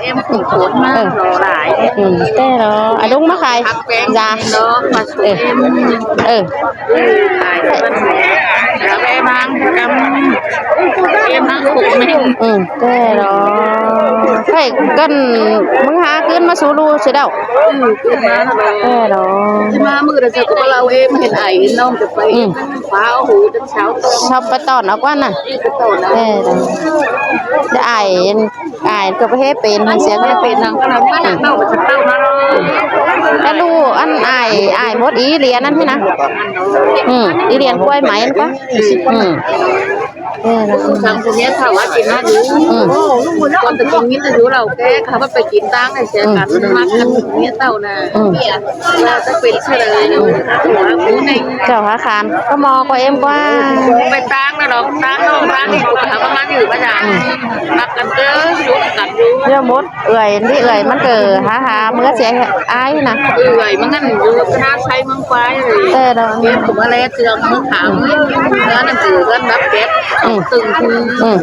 ເອັມ ຄົນມາ ເອີ ຫຼາຍ ອືມ ແຕ່ລະ ອາ ລຸງມາຂາຍ ຜັກແປ້ງ ຢາ ເນາະ ມາ ເອີ ເອັມ ເອີ ຂາຍ ແລ້ວແວະມາກັນ ເອັມ ມາຄົນໜຶ່ງ ອືມ ແຕ່ລະ ໃຫ້ກັນ ມຶງຫາຄືນມາສູ່ລູຊິດອກ ອືມ ຄືນມາ ແຕ່ລະ ຊິມາມື້ໃດ ເຈົ້າກໍບໍ່ເລົ່າ ເອັມ ເຫັນອ້າຍເຫັນນ້ອງຈະໄປ ອືມ ຟ້າວຫູ ຈະເຊົ້າ ຊອບໄປຕອນເອົາກ່ອນນະ ໄປຕອນເອົາ ແຕ່ລະ ຈະອ້າຍ ອ້າຍກໍບໍ່ເຮັດເປັນ ເຮັດສຽງກໍເປັນ ອືມ ແລ້ວລູກອັນອ້າຍ ອ້າຍໝົດອີຫຼຽນນັ້ນຫັ້ນນະ ອືມ ອີຫຼຽນກວຍໄໝນັ້ນກະ ອືມ ເອີ ນະ ຜູ້ຊ່າງຜູ້ເມຍເຖົ້າວ່າກິນມາຢູ່ ອືມ ກ່ອນຈະກິນມີແຕ່ຢູ່ເຫຼົ້າແກ່ ເຂົາວ່າໄປກິນຕ່າງໃນເສຍກັນ ອືມ ມັກກັນເມຍເຖົ້ານະ ອືມ ວ່າຈະເປັນເທື່ອໃດ ອືມ ເຈົ້າຫາຂານກໍໝໍກໍເອັມກວ່າ ໄປຕ່າງນະດອກ ຕ່າງນອກຕ່າງນີ້ ເຂົາວ່າມາຢູ່ມາຢາມ ອືມ ມັກກັນເດີ ຢູ່ນຳກັນຢູ່ ເອີ ໝົດ ເອື້ອຍນີ້ ເອື້ອຍມັນກໍຫາ ຫາເມືອເສຍອ້າຍນະ ເອື້ອຍມັນນັ້ນຢູ່ຄະນະໄຊເມືອງປາຍ ເອີ ເດີ ເກັບເມືອແລເຄື່ອງເມືອຂາວ ເຮືອນນັ້ນຄືເຮືອນດັບແກັດ ອືມ ຕຶງ ອືມ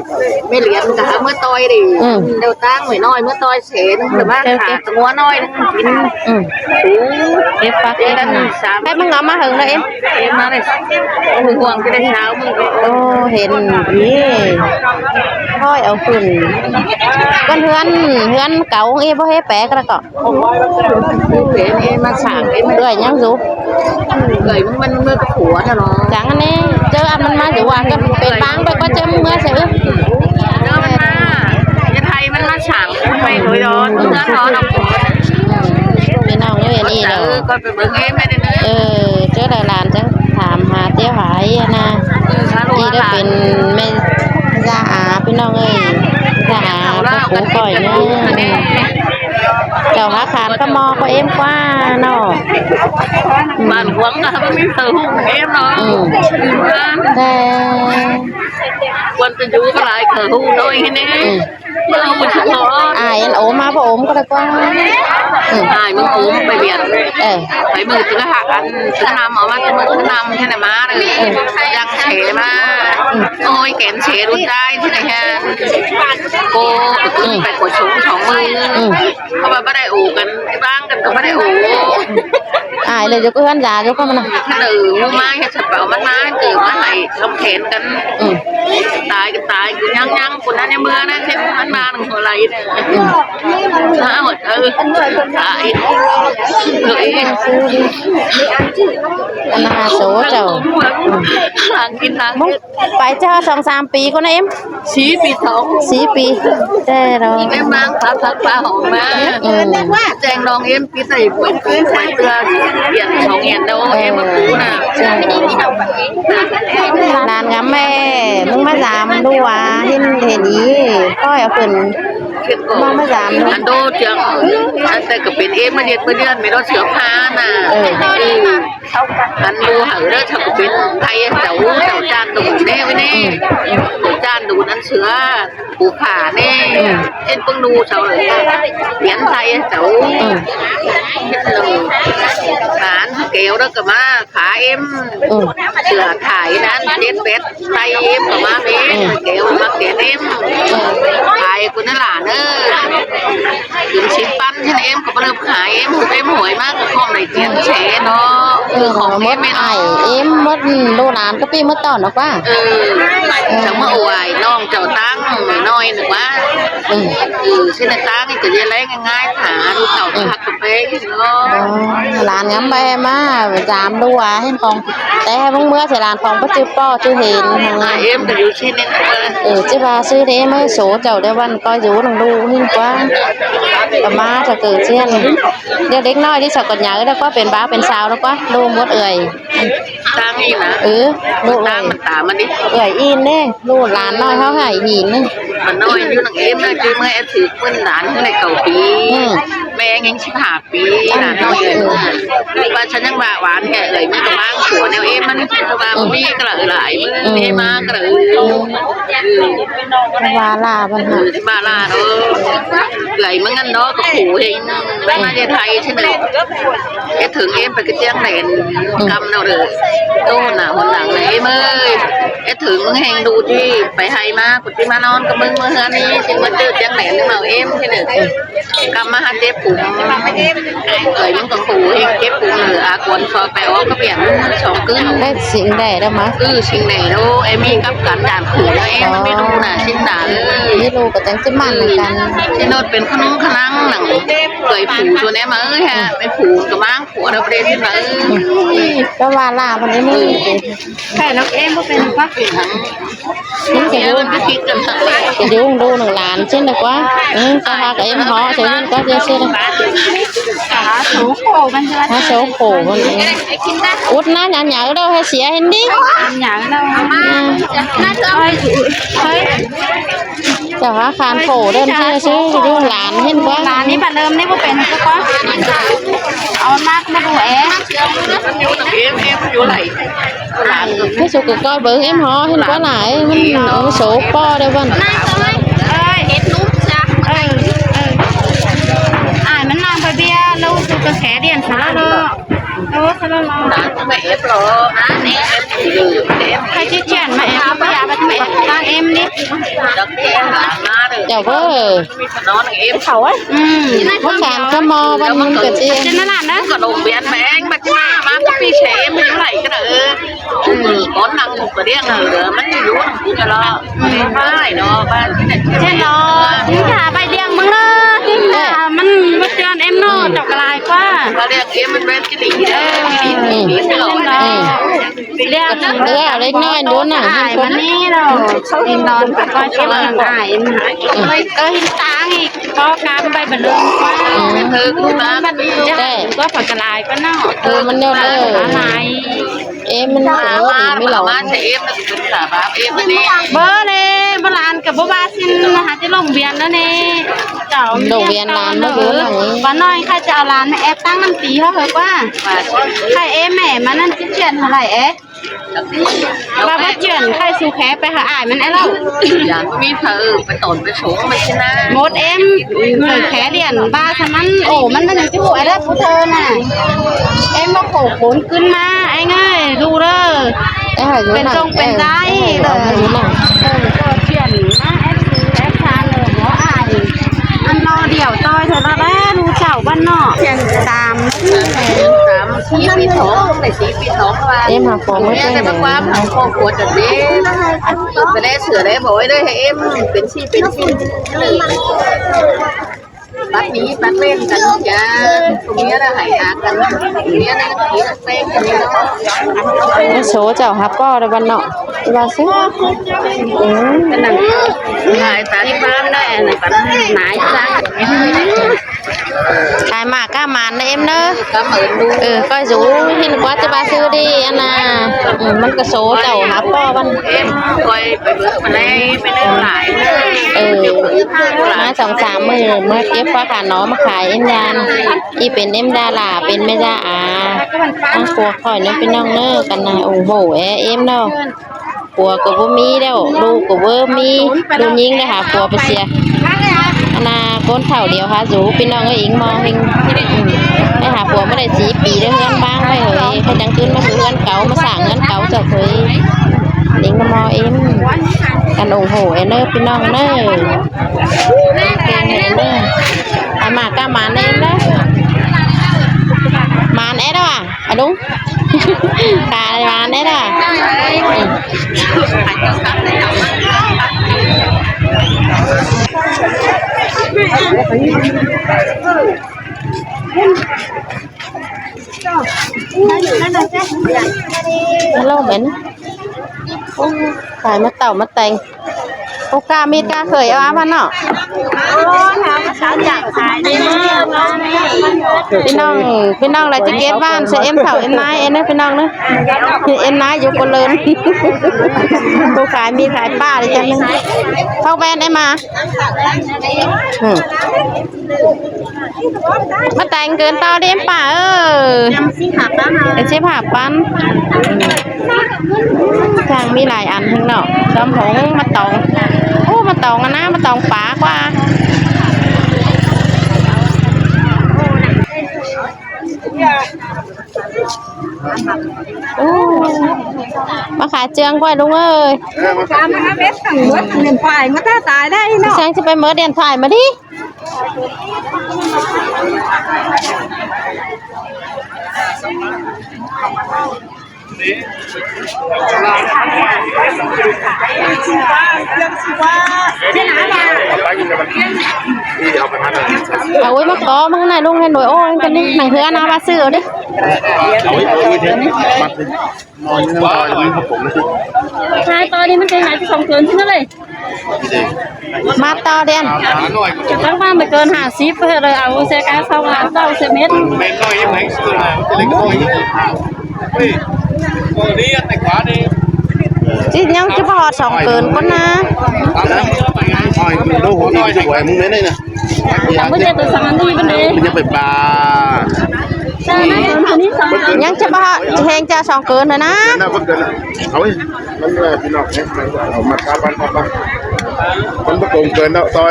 ແມ່ຫຼຽນກໍຫາເມືອຕ່ອຍເດ້ ອືມ ແລ້ວຕ່າງໜ້ອຍເມືອຕ່ອຍແສນ ແລ້ວມາຂາຍງົວນ້ອຍກິນ ອືມ ເກັບຜັກເກັບຫຍັງ ແລ້ວມຶງເອົາມາເຫິງເດີ ເອັມ ເອັມມາເລີຍ ໂອ້ ຫ່ວງຈະໄດ້ເຊົ້າມື້ ໂອ້ ເຫັນນີ້ ຄ່ອຍເອົາຂຶ້ນ ເຮືອນ ເຮືອນເກົ່າຂອງເອບໍ່ເຮັດແປກະລະກໍ ເປັນເອມາສ້າງເອ ເອື້ອຍຍັງຢູ່ ເອື້ອຍມັນ ມັນເມືອກັບຜົວນະເນາະ ຈັ່ງອັນນີ້ ເຈີອັນມັນມາຢູ່ວ່າກໍເປັນບາງໄປກໍຈະເມືອໃສ່ອຶ ເອີ ມັນມາ ຈະໄທມັນມາສ້າງໄປໂດຍດອນ ເມືອນອນ ພີ່ນ້ອງເອີຍ ນີ້ເດີ ກໍໄປເບິ່ງເອ ແມ່ເດີ ເອີ ເຈີໄດ້ຫຼານຈັ່ງຖາມຫາເຕຍຫາຍນະ ເອີ ນີ້ເດີ ເປັນແມ່ ຍ່າອາ ພີ່ນ້ອງເອີຍ ຍ່າອາ ເຂົາປູກກ້ອຍເນາະ ເຈົ້າຫາຂານກໍໝໍກໍເອັມກວ່າເນາະ ບ້ານຫວງກໍບໍ່ມີເຂົາຫຸ້ມເອັມເນາະ ອືມ ແຕ່ຄວນຈະຢູ່ກໍຫຼາຍເຂົາຫຸ້ມນ້ອຍແນ່ ອືມ ເຂົາຫຸ້ມສະເພາະ ອ້າຍອັນໂອມມາບໍ່ໂອມກໍໄດ້ກວ່າ ອືມ ອ້າຍມຶງໂອມໄປວຽກ ເອີ ໄປມື້ຕະກະຫັກອັນ ຕະນຳເອົາມາແຕ່ມື້ຕະນຳແທ້ນະມາເລີຍ ເອີ ຍັງເສມາ ອືມ ໂອ້ຍ ແກນເສລຸນໄດ້ທີ່ໄດ້ແຮງ ໂກ ອືມ ໄປກວດສົງສອງມື້ ອືມ ເພາະວ່າບໍ່ໄດ້ໂອກັນ ທີ່ບ້ານກັນກໍບໍ່ໄດ້ໂອ ອາຍເລີຍຢູ່ເຮືອນຢາຢູ່ກໍມັນນະ ເອີ ມາເຮັດສະເປົາມັນມາ ເກີດມາໃຫ້ຄຳແຂນກັນ ອືມ ຕາຍກໍຕາຍ ຍັງໆ ຄົນນັ້ນຍັງເມືອນະ ເຮັດມັນມານຳຫົວໄຫຼນະ ອືມ ເອົາ ເອີ ຕາຍ ເອີ ອັນນາໂສເຈົ້າ ອືມ ຫາກິນຫາ ໄປເຈົ້າສອງສາມປີກ່ອນນະເອັມ ສີ່ປີສອງ ສີ່ປີ ແຕ່ລະ ໄດ້ມາພາພັກພາຫ້ອງມາ ອືມ ແຈ້ງນ້ອງເອັມປິດໃຫ້ເປີດຄືນໄປເທື່ອ ຮຽນສອງຮຽນແລ້ວ ເອີ ເອັມມາປູນະ ຫຼານງາມແມ່ ມຶງມາຢາມດູວ່າເຫັນ ເຫັນອີ ຄ່ອຍເອົາຂຶ້ນ ມາ ມາຢາມດູ ອັນໂດຈຽງ ອັນແຕ່ກໍເປັນເອງມາເຮັດມາເດືອນ ແມ່ນວ່າເສືອຜ້ານະ ເອີ ເອີ ອັນດູເຮົາເດີ ເຂົາກໍເປັນໄທເຈົ້າ ເຈົ້າຈານດູນແນ່ເວີຍແນ່ ອືມ ເຈົ້າຈານດູນອັນເສືອ ປູຜ້າແນ່ ອືມ ເຮັດເບິ່ງດູເຈົ້າ ຮຽນໄທເຈົ້າ ອືມ ເຮັດເລີຍ ຫຼານແກ້ວເດີກໍມາ ຂາເອັມ ອືມ ເສືອຂາຍນັ້ນ ເຈັດແປດໄຕເອັມກໍມາເປັນ ອືມ ແກ້ວມາແກ່ເອັມ ອືມ ຂາຍກຸນນະຫຼານເອີຍ ເປັນສິບປັນເຫັນເອັມກໍບໍ່ເລີບຂາຍ ເອັມເອັມຫວຍມາກໍຄອມໄດ້ເຈັດແສນເນາະ ເອີ ຂອງເອັມເນາະ ເອັມໝົດ ລູກຫຼານກໍປີ້ໝົດຕອນເນາະວ່າ ເອີ ເອີ ຈະມາອວຍນ້ອງເຈົ້າຕັ້ງນ້ອຍໜຶ່ງວ່າ ອືມ ເອີ ຊິໄດ້ຕັ້ງກໍຈະໄດ້ ງ່າຍໆ ຫາລູກເຕົ້າ ອືມ ຮັກກັບແພງເນາະ ອໍ ຫຼານງາມແບມາ ສາມລູກເຫັນຂອງ ແຕ່ໃຫ້ເບິ່ງເມືອໃສ່ຫຼານຂອງບໍ່ຈື່ປໍຈື່ເຫັນ ອ້າຍເອັມກໍຢູ່ຊີ້ນນີ້ ເອີ ຊິວ່າຊື້ເດ້ ມາໂສເຈົ້າໄດ້ວັນກໍຢູ່ນຳລູກນີ້ກວ່າ ກໍມາຈະເກີດເຊັ່ນ ດຽວເດັກນ້ອຍທີ່ສະກອນໃຫຍ່ແລ້ວກໍເປັນບ່າວເປັນສາວແລ້ວກໍລູກໝົດເອື້ອຍ ຕ່າງອີກນະ ເອີ ລູກເອື້ອຍ ຕ່າງມັນຕາມັນນີ້ ເອື້ອຍອີ່ນເດ້ ລູກຫຼານນ້ອຍເຮົາໃຫ້ອີ່ນນີ້ ມັນນ້ອຍຢູ່ນຳເອັມນະ ຈື່ເມື່ອແອດຖືກເພິ່ນຫຼານເທົ່າໃດເກົ້າປີ ອືມ ປງຍັງສິບຫ້າປີ ຫຼານນ້ອຍເອີຍ. ວ່າຊັ້ນຍັງວ່າຫວານແທ້ເອີຍ ມັນກໍມາຜົວແນວເອ ມັນວ່າບໍ່ມີກໍລະເອີຍ ຫຼາຍມື້ໃຫ້ມາກໍລະເອີຍ. ວ່າລາວມັນ ເອີ ວ່າລາວເອີຍ ເອື້ອຍມັນນັ້ນເນາະ ກໍໂຫເຮັງມາແຕ່ໄທຊັ້ນເດີ. ເຮັດເຖິງເອມໄປກະຈຽງແດນ ອືມ ກຳເນາະເດີ ໂຕໜ້າຫົນຫຼັງເອີຍ ເອມເອີຍ. ເຮັດເຖິງມຶງແຮງດູທີ່ໄປໄຮ່ມາ ກູຊິມານອນກັບມຶງເມືອເຮືອນນີ້ ຊິມາຈື່ຈຽງແດນນຳເຮົາເອມ ເຮັດເດີ ກຳມາຫາເຈັບປຸງ ເອີຍ ມັນກໍໂຫເຮັງເຈັບປຸງເດີ ອາກວນຊອກໄປອອກກະບຽນສອງກຶນ. ເຮັດສິ່ງໃດລະມາ ເອີ ສິ່ງໃດໂດ ເອມີກັບກັນດານຄືເດີ ເອມັນມີດູໜ້າຊິດຕາເອີຍ ມີລູກກໍຈັ່ງຊິໝັ້ນກັນ ຊິໂນດເປັນຂະໜຸງຂະໜັງໜັງ ເອີຍ ຜູໂຕແນມາເອີຍ ຫາໄປຜູກໍມາ ຜົວເຮົາບໍ່ໄດ້ເຮັດມາເອີຍ. ກໍວ່າລາວມັນໄດ້ມື້ ແຕ່ນ້ອງເອບໍ່ເປັນ ມັນກະຢູ່ ກະຢູ່ດູໜຶ່ງຫຼານເຊັ່ນດຽວກວ່າ. ເອີ ກໍຫາກະເອມເຮົາເຊິ່ງກໍເຊື່ອ ຫາໂຊໂຄມັນ ຫາໂຊໂຄມັນ ອຸດນະ ຫຍັງເດີ ໃຫ້ເສຍເຫັນດິ ຫຍັງເດີ ອືມ ເຈົ້າຫາຄານໂພເດີນຊື່ ຊື່ຢູ່ຫຼານເຫັນບໍ່ ຫຼານນີ້ບັດເລີ່ມນີ້ບໍ່ເປັນກໍ ເອົາມາກະມາດູແອ ເອມ ເອມຢູ່ໄຫຼ ຫຼານ ໃຫ້ສຸກກໍເບິ່ງເອມຫໍເຫັນບໍ່ຫຼາຍ ມັນໂຊປໍເດີບັດ ເອີຍ ເຮັດນຸ້ມຊະ ເອີ ເອີ ອ້າຍມັນນາງໄປເບຍ ແລ້ວສຸກກໍແຂດຽນຊະລະເນາະ. ໂອ້ ສະລະລະ ນາງມາແອບຫຼໍ ນາງແອບ ໃຜຊິຈຽນມາແອບ ບໍ່ຢາກມາແອບນາງເອມນີ້ ດອກແກ້ມາເດີ ເຈົ້າເອີຍ ນອນເອມເຂົາ ອືມ ມັນການກະມໍ ມັນກະຊິ ເປັນນັ້ນນະ ກະລົງວຽນແບງ ບັດມາ ມາປີແຊມຢູ່ໄຫຼກະເດີ ອືມ ກໍນັ່ງກະດຽງເດີ ມັນຢູ່ຢູ່ຫັ້ນລະ ອືມ ໄປເນາະ ບ້ານເຈັດເຈັດເນາະ ກິນຂ້າໄປດຽງເບິ່ງເດີ ກິນຂ້າ ມັນບໍ່ຈອນເອມເນາະ ອືມ ເຈົ້າກະຫຼາຍກວ່າ ກະດຽງເອມມັນແມ່ນ ອືມ ເລື່ອງເລັກນ້ອຍໂດນນະ ມັນນີ້ເນາະ ເປັນນອນກໍຊ່ອຍອາຍນະ ເອີ ເຫັນຕາງອີກ ພໍການໄປບັນເລີງ ອືມ ມັນແຕ່ກໍຜັກກະລາຍກໍເນາະ ເອີ ມັນແນວເດີ ຫຼາຍ ເອ ມັນກໍບໍ່ດີມີຫຼາຍ ມາເຊເອຟ ເອີ ເບີເດ້ ບໍ່ຫຼານກໍບໍ່ວ່າຊິນະ ຫາຈະລົງວຽນແລ້ວນີ້ ເຈົ້າ ລົງວຽນຫຼານບໍ່ຢູ່ ວ່ານ້ອຍ ໃຜຈະເອົາຫຼານມາແອບຕັ້ງນຳຕີເຮົາເຮີກວ່າ ໃຜເອ ແມ່ມັນນັ້ນຊິເຈືອນເທົ່າໃດເອ ວ່າບໍ່ເຈືອນ ໃຜສູ່ແຄໄປຫາອ້າຍມັນແອແລ້ວ ຢ່າມີເທື່ອໄປຕອນໄປ ໂສມໄປຊິນະ ໝົດເອມ ເຄີຍແຂລຽນບ້າຊະມັນ ໂອ ມັນເປັນຫຍັງຊິບໍ່ໄອ້ເລີດຜູ້ເທີນນະ ເອມບໍ່ໂຂກໂຂນຂຶ້ນມາ ອ້າຍເອີຍ ດູເດີ ເປັນຊົງເປັນໄດ້ເດີ ເອີ ກໍຈຽນມາແອັດຊີແອັດຊານເລີຍບໍ່ອ້າຍ ອັນລໍດຽວຕ່ອຍເທື່ອລະແລ້ວ ລູກເຈົ້າບ້ານນອກ ຈຽນສາມ ສາມ ສີ່ປີສອງ ໄດ້ສີ່ປີສອງວ່າ ເອມຫາຂອງມາແຕ່ງ ຄອບຄົວຈັກເດ້ ໄປໄດ້ເສືອໄດ້ບໍ່ໄດ້ໃຫ້ເອມເປັນ ຊິເປັນຊິ ປັກໜີປັກເວນກັນ ຢ່າ ຜົວເມຍລະໃຫ້ຫາກັນ ເມຍນະ ເປັນເປັນກັນເນາະ ໂຊເຈົ້າຫາພໍ່ລະບັດເນາະ ວ່າຊິ ອືມ ອັນນັ້ນ ຫຼາຍຕາທີ່ບ້ານໄດ້ ອັນນັ້ນນາຍຊະ ຂາຍໝາກກ້າໝານນະເອມເດີ ເອີ ຂ້ອຍສູເຫັນກວ່າຈະວ່າຊື້ດີ ອັນນ່າ ອືມ ມັນກະໂຊເຈົ້າຫາພໍ່ມັນ ເອມ ຂ້ອຍ ໄປເບິ່ງມາແລ້ວ ໄປເດີຫຼາຍເດີ ເອີ ມາສອງສາມມື້ ມາເກັບຜັກກາດໜໍ່ມາຂາຍເອັມຢານ ອີ່ເປັນເອັມດາລາ ເປັນແມ່ຍ່າອາ ທາງພວກຂ້ອຍເນາະພີ່ນ້ອງເດີ ກັນນະ ໂອ້ໂຫ ແອເອັມເນາະ ຜົວກໍບໍ່ມີແລ້ວ ລູກກໍບໍ່ມີ ລູກຍິງໄດ້ຫາຜົວໄປເສຍ ອັນນ່າ ຄົນເຖົ້າດຽວຫາສູ ພີ່ນ້ອງເອີຍ ອີງມອງເຮງ ໄດ້ຫາຜົວມາໄດ້ສີ່ປີ ໄດ້ເຮືອນບ້ານໄວ້ເຮີຍ ເຂົາຈັ່ງຂຶ້ນມາຊື້ເຮືອນເກົ່າ ມາສ້າງເຮືອນເກົ່າເຈົ້າເຄີຍ ເອງນະໝໍເອງ ກັນອົງໂຫເອີເນີພີ່ນ້ອງເນີ ເກັ່ງເອີເນີ ໃຫ້ໝາກກ້າໝານເອງເດີ ໝານແອດວ່າ ອະດຸງ ຂາຍໝານແດ່ເດີ ມາລອງເບິ່ງ ໂອ້ ຂາຍມາເຕົາມາແຕງ ໂອກາມີດກາເຂີຍເອົາມາເນາະ ໂອ້ ຖາມວ່າສາວຈັກຂາຍໄດ້ມາ ມາແລ້ວ ພີ່ນ້ອງ ພີ່ນ້ອງລະຈະເກັບບ້ານໃສ່ເອັມເຖົ້າເອັມນາຍເອັນເດີພີ່ນ້ອງເດີ ເອັມນາຍຢູ່ກໍເລີນ ຜູ້ຂາຍມີຂາຍປ້າເລີຍຈັ່ງໜຶ່ງ ເຂົ້າແວ່ນໄດ້ມາ ອືມ ມາແຕ່ງເກີນຕໍ່ເດ້ປ້າເອີຍ ເປັນສິບຫ້າປັນ ຊ່າງມີຫຼາຍອັນແຮງເນາະ ດອມຫົງ ມາຕອງ ໂອ້ ມາຕອງອັນນະ ມາຕອງປາກວ່າ ໂອ້ ມາຂາຍເຈືອງກ້ອຍລຸງເອີຍ ມາເຮັດທັງເບິດທັງເປັນຝ່າຍ ມາແຕ່ຕາຍໄດ້ເນາະ ຊ່າງຊິໄປເໝິດແດນຝ່າຍມາດິ. ເອົາໄວ້ມາກໍມານະລຸງ ໃຫ້ໜ່ວຍໂອ້ຍກັນນີ້ ໜັງເຮືອນາວ່າຊື້ເອົາເດ້ ເອົາໄວ້ ເອົາໄວ້ ມາ ຂາຍຕອນນີ້ມັນໄດ້ຫຼາຍກວ່າສອງເກີນຊິເລີຍ ມາຕໍ່ເດນ ຈະຕັ້ງວາງໄປເກີນຫ້າສິບ ເພື່ອເລີຍເອົາແຊກາຊາວເກົ້າເຊັນເມັດ ຊິຍັງຈະບໍ່ຮອດສອງເກີນພຸ້ນນະ ອ້ອຍ ໂດໂຫ ອີກ ສວຍ ມຶງແມ່ນໄດ໋ນະ ບໍ່ເຈັບຕົວສານນີ້ປານໃດ ມັນຍັງໄປປາ ຍັງຈະບໍ່ຮອດ ແຮງຈະສອງເກີນຫັ້ນນະ ເກີນແລ້ວ ບໍ່ເກີນແລ້ວ ເອົາເວີຍ ມັນເລີຍພີ່ນ້ອງ ເອົາມາຊາວພັນ ມັນບໍ່ໂກງເກີນເນາະ ຕໍ່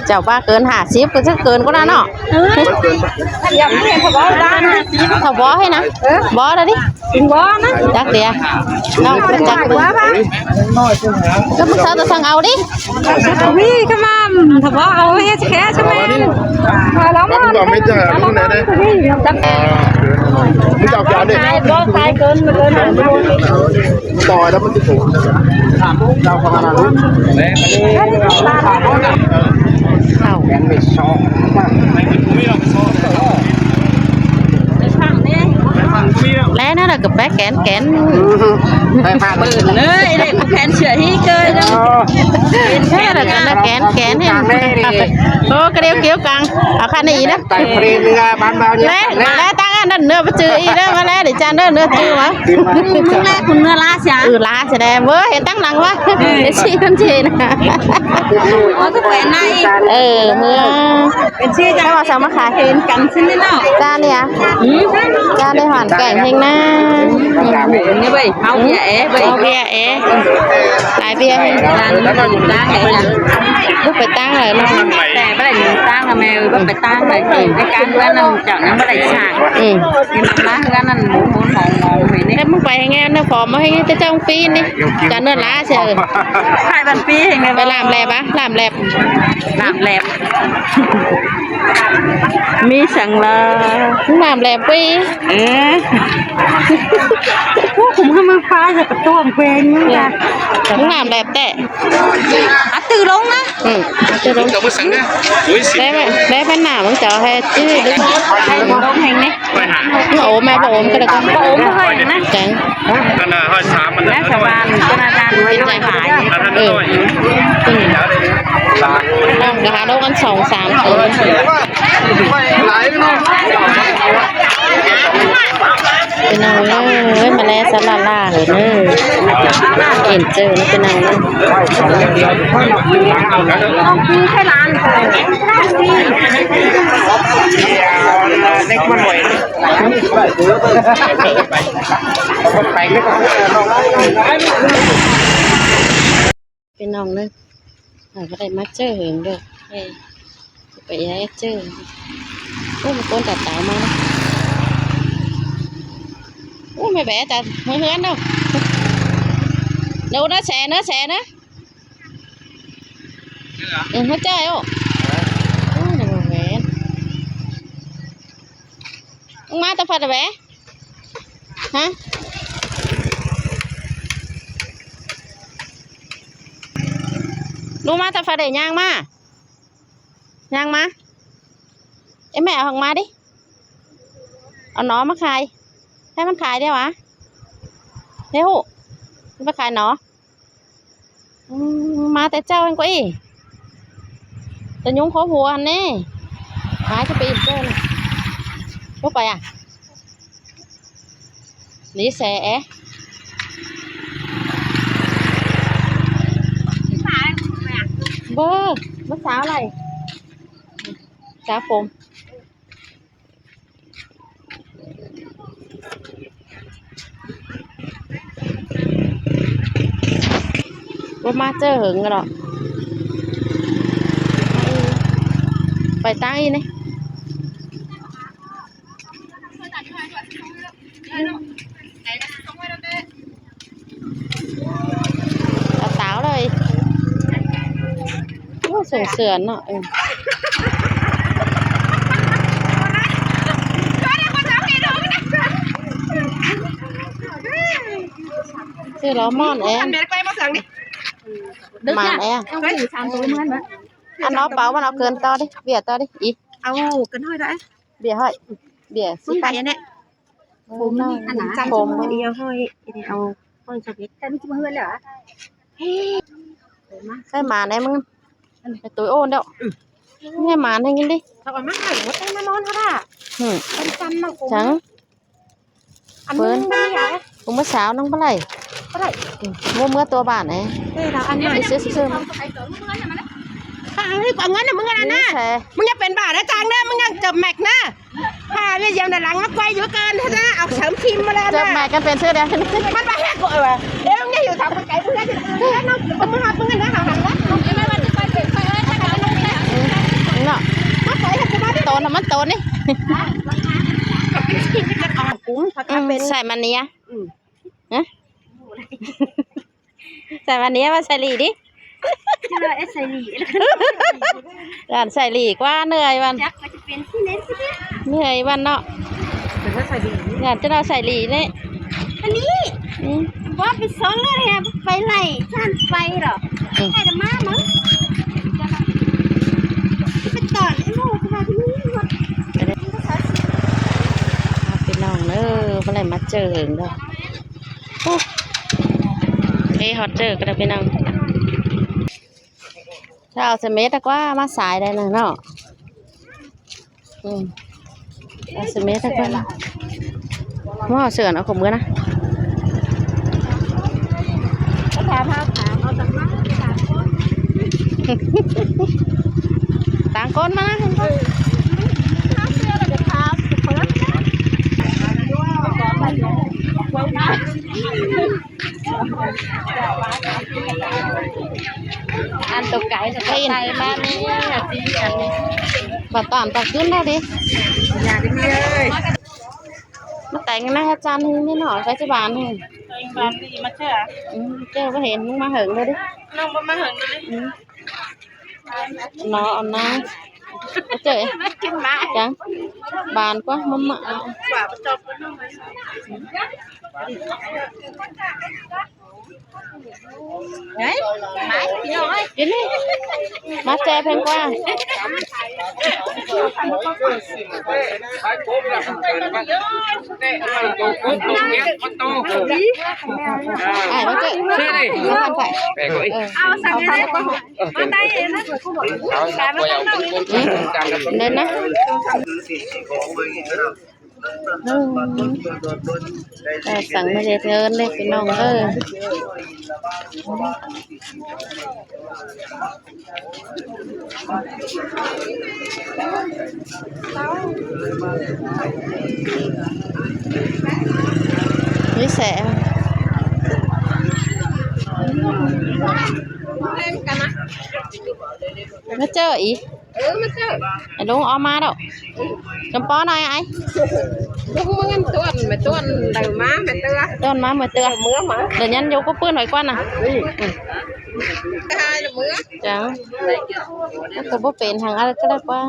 ເຈົ້າວ່າເກີນຫ້າສິບ ກໍຈະເກີນກວ່ານັ້ນເນາະ ເອີ ບໍ່ເກີນ ເຂົາບໍ່ໃຫ້ນະ ເອີ ບໍ່ລະດິ ບໍ່ນະ ຈັກເດ ນ້ອງເພິ່ນຈັກ ກໍມຶງເຊົາແຕ່ສັ່ງເອົາດິ ວີຂະມາມ ຖ້າບໍ່ເອົາເຮັດແຄ່ຊະແມ່ນ ຖ້າລອງ ກໍບໍ່ເຮັດຈັກອັນນັ້ນເດ້ ຈັກ ເອີ ມີເຈົ້າຈານເດ້ ຂາຍບໍ່ຂາຍເກີນ ເກີນ ຕໍ່ແລ້ວມັນຊິຖືກ ເຈົ້າຂອງອັນນັ້ນ ເອົາ ແກນໄປຊອກ ແລ້ວນັ້ນລະກໍແປະແກນ ແກນ ໄປພາເບິ່ງເລີຍ ເດ້ແຂນເສື້ອທີ່ເກີຍເນາະ ແທ້ລະກັນລະແກນ ແກນ ໂອ້ ກະດຽວກ່ຽວກັງ ເອົາຄັນນີ້ນະ ໄປເພຣນເຮືອບ້ານບ່າວນີ້ ແລ້ວ ແລ້ວຕັ້ງອັນນັ້ນເນື້ອບໍ່ຈື່ອີກເດີ ມາແລ້ວເດຈານເດີ ເນື້ອຈື່ມາ ມື້ແລກຄຸນເນື້ອລາຊະ ເອີ ລາຊະແດ່ ເວີ ເຫັນຕັ້ງຫຼັງວະ ເອີ ເອັດຊີຄົນເຈນະ ໂອ້ ກໍແຂວນໃນ ເອີ ເມືອ ເປັນຊື່ ແຕ່ວ່າສາມາຂາຍເຫັນກັນຊິເນາະ ຈານນີ້ ຫືມ ຈານໄດ້ຫວານແກງເຮັງນາ ນີ້ເວີຍ ເຮົາເບຍເອເວີຍ ເຮົາເບຍເອ ຫຼາຍເບຍເຮັງ ຈານນີ້ ລູກໄປຕັ້ງເລີຍເນາະ ແຕ່ບໍ່ໄດ້ຕັ້ງນະແມ່ເອີຍ ບໍ່ໄປຕັ້ງເລີຍ ໃນການເຮືອນນັ້ນເຈົ້າຍັງບໍ່ໄດ້ສ້າງ ອືມ ເຫັນມາເຮືອນນັ້ນໂຫນໆ ແຕ່ມຶງໄປໃຫ້ແງ່ເນາະ ຜອມມາໃຫ້ແຕ່ເຈົ້າປີນີ້ ຈານເນີນຫຼາເຊີ ຂາຍບັນປີເອງ ໄປລາມແລບ ອະ ລາມແລບ ລາມແລບ ມີສັງລະ ລາມແລບປີ ເອີ ໂອ້ ຄຸມເຮືອນມາຟ້າ ຈະກະຕ້ອງແຂວງເມືອງລະ ລາມແລບແທ້ ອາ ຕື້ລົງນະ ອືມ ອາ ຕື້ລົງ ໄດ້ໄປ ໄດ້ໄປໜ້າເມືອງເຈົ້າ ໃຫ້ຈື່ ໃຫ້ລົງແຮງເດ້ ໂອມ ແມ່ບໍ່ໂອມກໍໄດ້ ບໍ່ໂອມບໍ່ຄ່ອຍນະ ແຈງ ອັນນັ້ນຮ້ອຍສາມ ອັນນັ້ນ ແມ່ສະຫວ່ານ ເຈົ້າໜ້າທີ່ເປັນຫຍັງຫຼາຍ ເອີ ອືມ ນ້ອງກໍຫາລົງກັນສອງສາມຄົນ ພີ່ນ້ອງເອີຍ ມາແລສະຫຼະຫຼາເດີ ເຫັນເຈີນະພີ່ນ້ອງເອີຍ ເດັກມັນໜ້ອຍ. ພີ່ນ້ອງເອີຍ ເຮົາກໍໄດ້ມາເຈີເດີ ເອີ ໄປເຈີ ໂອ້ ມັນໂກນຕາຕາວມາເນາະ ໂອ້ ແມ່ແບະຕາເມືອເຮືອນເນາະ ເດີນະແສນະ ແສນະ ເອີ ຫົວໃຈ ໂອ້ ໂອ້ ແມ່ນ ມາແຕ່ພັດແບະ ຮະ ລູກມາແຕ່ໃສເດ ຍ່າງມາ ຍ່າງມາ ເອີ ແມ່ເອົາອອກມາດິ ເອົາໜໍ່ມາຂາຍ ໃຫ້ມັນຂາຍເດວະ ເຮັວ ມັນໄປຂາຍໜໍ່. ອືມ ມາແຕ່ເຊົ້າຫັ້ນກວ່າອີ່ ຕະຍຸງເຂົ້າຫົວຫັ້ນເດ້ ມາຈະໄປອີກເຈົ້ານະ ໄປອະ ນີ້ແຊແອ ເບີ ມາສາວໄຫຼ ສາວຜົມ. ບໍ່ມາເຈີເຫິງແລ້ວເນາະ ໄປຕັ້ງອີກນີ້ ສາວໆເລີຍ ໂອ້ ສົ່ງເສືອນເນາະ ເອີ ຊື່ລາວມ່ອນແອ ມາແອ ອັນເອົາເປົາມັນເອົາເກີນຕໍ່ດິ ເບຍຕໍ່ດິ ອີກ ເອົາເກີນຮ້ອຍໄດ້ ເບຍຮ້ອຍ ເບຍສິບພັນ ອັນນີ້ ໂອ້ຍ ນ້ອງ ອັນນັ້ນ ໂອ້ຍ ເອົາຮ້ອຍຊາວເອັດ ແຕ່ມັນຊິບໍ່ເຮືອນແລ້ວອະ ໃຫ້ໝານແດ່ມຶງ ໄປຕຸ້ຍໂອນເດ້ອ ໃຫ້ໝານແຮ່ງກິນດິ ເຂົາເອົາມາໃຫ້ໝົດ ໃຫ້ມານອນເຮົາລະ ຫື ເພິ່ນຈຳເນາະ ຈັງ ອັນນີ້ ເພິ່ນ ຜູ້ມື້ເຊົ້ານາງບໍ່ໄຫຼ ບໍ່ໄຫຼ ບໍ່ເມືອຕົວບ້ານເດ້ ເອີ ລາວອັນນີ້ ຊື້ໆ ເອົາເງິນໃຫ້ມຶງອັນນັ້ນນະ ມຶງຢ່າເປັນບ້າເດີ ຈ້າງເດີ ມຶງຍັງເຈີແມັກນະ ພາແມ່ຢ້ຽມນະຫຼັງມາໄກຢູ່ເກີນນະ ເອົາເສີມທີມມາແລ້ວນະ ເຈີແມັກກັນເປັນເສື້ອແດງ ມັນບໍ່ແຮກບໍ່ເອີ ເອີ ມຶງຢ່າຢູ່ທາງໄກ ມຶງຢ່າຢູ່ທາງນັ້ນ ເອົາ ມຶງຫາ ມຶງຫັ້ນນະ ເຮົາຫັ້ນນະ ເນາະ ມາໄກໃຫ້ກູມາ ໂຕນນະ ມັນໂຕນນີ້ ອືມ ໃສ່ມາເນຍ ອືມ ຮະ ໃສ່ມາເນຍ ວ່າໃສ່ຫຼີດິ ເຈົ້າເຮັດໃສ່ຫຼີ ຢ້ານໃສ່ຫຼີກວ່າເໜື່ອຍວັນ ຈັກວ່າຈະເປັນທີ່ເລັກຊິເດ້ ເໜື່ອຍວັນເນາະ ເປັນວ່າໃສ່ຫຼີ ຢ້ານຈະເອົາໃສ່ຫຼີນີ້ ອັນນີ້ ອືມ ບໍ່ໄປສົນເລີຍ ໄປໄລ່ຊານໄຟດອກ ອືມ ໃສ່ດອກມາເບິ່ງ ໄປຕອນໄອ້ໝູ່ ເພາະວ່າທີ່ນີ້ມັນ ພີ່ນ້ອງເອີຍ ບໍ່ໄດ້ມາເຈີເດີ ໂອ້ ເອີ ຮອດເຈີກັນແລ້ວພີ່ນ້ອງ ຖ້າເອົາສະເມັດກວ່າມາສາຍໄດ້ນະເນາະ ອືມ ເອົາສະເມັດກວ່າ ມາເອົາເສື້ອນເອົາຂອງເມືອນະ ຖາມຫາ ຖາມເອົາ ຕ່າງຄົນມານະ ເອີ ອັນຕົວໄກສະໄຕມານີ້ ບໍ່ຕາມຕາຂຶ້ນແລ້ວເດ້ ຢ່າໄດ້ມີເອີຍ ມາແຕ່ງນະອາຈານນີ້ເນາະ ໄປທີ່ບ້ານນີ້ ແຕ່ງບ້ານນີ້ມາເທື່ອ ອືມ ເຈີບໍ່ເຫັນ ມາເຫິງເລີຍເດ້ ນ້ອງບໍ່ມາເຫິງເລີຍ ອືມ ເນາະ ເອົານາ ເຈີ ກິນມາ ຈັ່ງ ບານກວ່າ ມາ ມາ ໄງ ໄປ ພີ່ນ້ອງເອີຍ ກິນນີ້ ມາແຈເພິ່ນກວ່າ ອ້າຍ ມາເຈີ ມາທາງໄປ ເອີ ເອົາສັ່ງໄດ້ ມາໄດ້ນະ ເດີນນະ ອືມ ໄດ້ສັ່ງມາເຮັດເຮືອນເດ້ພີ່ນ້ອງເອີຍ ນີ້ແສງ ມາເຈີອີກ ເອີ ມາເຈີ ໄອ້ລຸງອອກມາແລ້ວ ຈຳປໍໜ້ອຍອ້າຍ ລຸງເມືອນຕວນ ແມ່ຕວນໄດ້ມາ ແມ່ເຕືອ ຕວນມາ ແມ່ເຕືອ ເມືອມາ ດຽວຍັນຢູ່ກັບປືນໄວ້ກ່ອນນະ ອືມ ຫາຍລະເມືອ ເຈົ້າ ແລ້ວກໍບໍ່ເປັນຫຍັງ ອະໄລກໍໄດ້ກວ່າ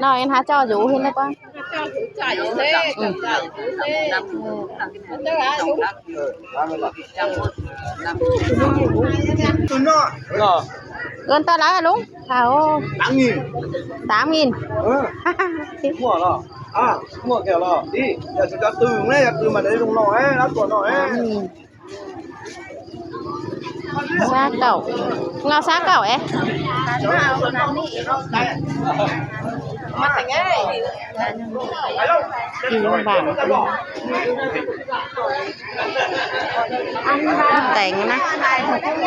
ນ້ອຍຫາເຈົ້າຢູ່ເຫັນແລ້ວກວ່າ ອືມ ເອີ ເອີ້ນເທົ່າໃດລຸງ? ເທົ່າ ສາມໝື່ນ ສາມໝື່ນ ເອີ ຫົວເນາະ ອ່າ ຫົວແກ້ວເນາະ ດີ ຢ່າຊິກະຕື່ມເດ້ ຢ່າຕື່ມມາໄດ້ລຸງນ້ອຍ ລາວຕົວນ້ອຍ ສາມໝື່ນ ສາມ ຊາວເກົ້າ ເອົາຊາວເກົ້າເອ ມາແຕ່ງ ກິນບາງ ແຕ່ງນະ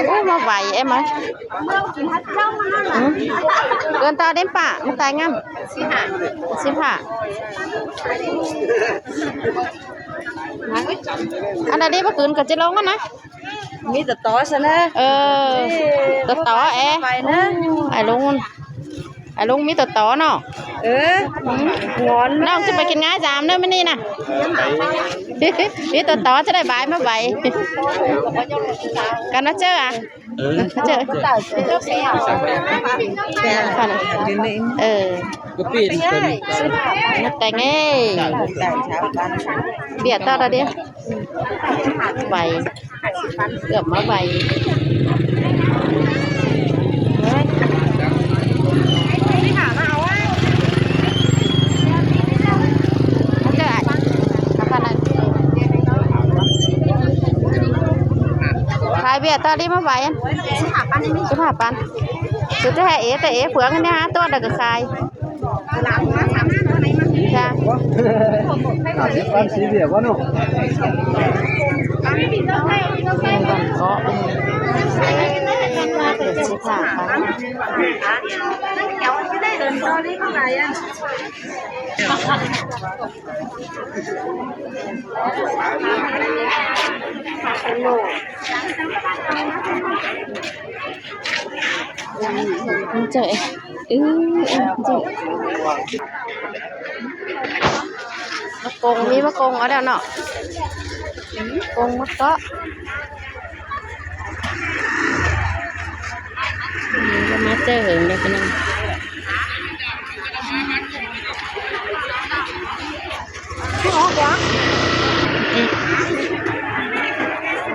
ໂອ້ ມາໄວເອ ມາ ອືມ ເອີ້ນຕໍ່ເດ້ປ້າ ມາແຕ່ງງາມ ສິບຫ້າ ສິບຫ້າ ອັນໃດນີ້ບໍ່ຄືນກໍຈະລົງຫັ້ນນະ ມີແຕ່ຕໍ່ຊະນະ ເອີ ຕໍ່ຕໍ່ແອ ໄປນະ ໄອ້ລຸງ ໄອ້ລຸງມີຕໍ່ຕໍ່ເນາະ ເອີ ງອນ ນ້ອງຊິໄປກິນງາຍສາມເດີມື້ນີ້ນະ ມີຕໍ່ຕໍ່ຈະໄດ້ບາຍມາໄວ ກັນມາເຈີອະ ເອີ ເຈີ ເອີ ມາແຕ່ງເອ ເບຍຕໍ່ລະເດ ໄວ ເກືອບມາໄວ ຂາຍເບຍຕໍ່ດີມາໄວ ສິບຫ້າ ສິບຫ້າ ພັນ ສຸດທ້າຍເອ ແຕ່ເອເຜືອເງິນໄດ້ຫ້າຕົວ ແລ້ວກໍຂາຍ ຈ້າ ຫ້າສິບພັນ ສີ່ເບຍບໍ່ເນາະ ເກາະ ສິບຫ້າ ພັນ ເຈີ ເອີ ເຈີ ໝາກກົງ ມີໝາກກົງເອົາແລ້ວເນາະ ກົງໝາກເກາະ ນີ້ກໍມາເຈີເຫິງແລ້ວພີ່ນ້ອງ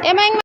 ເອ ແມງ